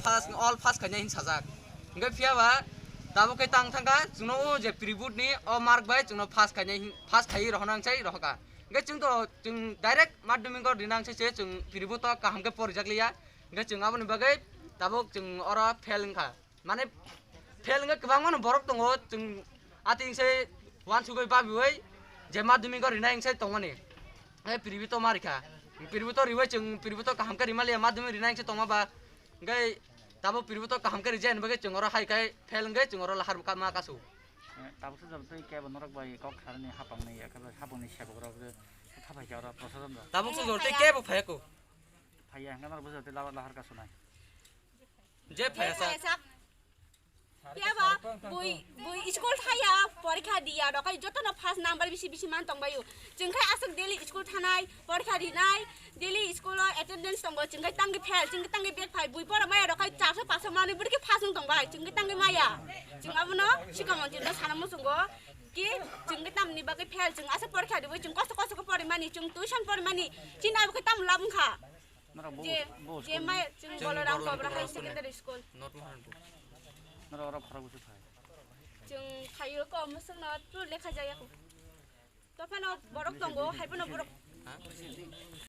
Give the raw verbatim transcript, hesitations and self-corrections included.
pass, all pass khainai hin sajak. Hingke phiya ba tabuk khe tang thangkha chwngno o je pre-board ni o mark bai chwngno pass khainai hin, pass khaiwi rohorna ang sai rohorkha. Hingke chwng to chwng direct madhyamik o rina ang sai se chwng pre-board o kaham khe porijak liya. Hingke chwng aboni bagwi tabuk chwng oro fail wngkha. Mane fail wngkha kwbangma no borok tongo chwng ating se wansugwi babiwi je madhyamik o rina ang sai tongmani. Hingke pre-board o ma rikha. Pre-board o riwi chwng pre-board o kaham khe rima liya madhyamik rina ang sai tongma ba. Hingke tabuk pre-board o kaham khe rijak ni bagwi chwng oro hai khai fail wngwi chwng oro lahar ma kasu. Eh, tabuk se jabotwi kebo norok bai kok sarani hapangni, eke bai hapangni sebok rok je kha pai khe oro prosason rok. Tabuk se jabotwi kebo phaiya ko. Phaiya, hingke norok bwsajatwi lahar kasunai. Je phaiya sa. Phaiya sa. Phiya ba bui, bui school thaya, porikha diya, rok hai jotono first number bisi bisi man tongbaio. Chwng khai aswk daily school thanai, porikha rinai, daily school o attendance tongo, chwng khai tangwi fail, chwng khai tangwi back phai, bui pora maya rok khai charso paso manwi bwrwi khe first wng tongbai, chwng khai tangwi maya. Chwng abono sikang on chwngno sana muchungo ki chwng khai tamni bagwi fail, chwng aswk porikha riwi chwng kosto kosto khe porimani, chwng tuition porimani, chini abo khai tamo lab wngkha. Norok bo, je, bo je school mai chwng Chwng Balaram Balaram Cobra Cobra High School. Secondary School. North Mahanpur. Norok oro khorok bwswk phai? Chwng phaio ko mwswkno tru lekha jaya ko. Tophano borok tongo, haiphano borok. Ha?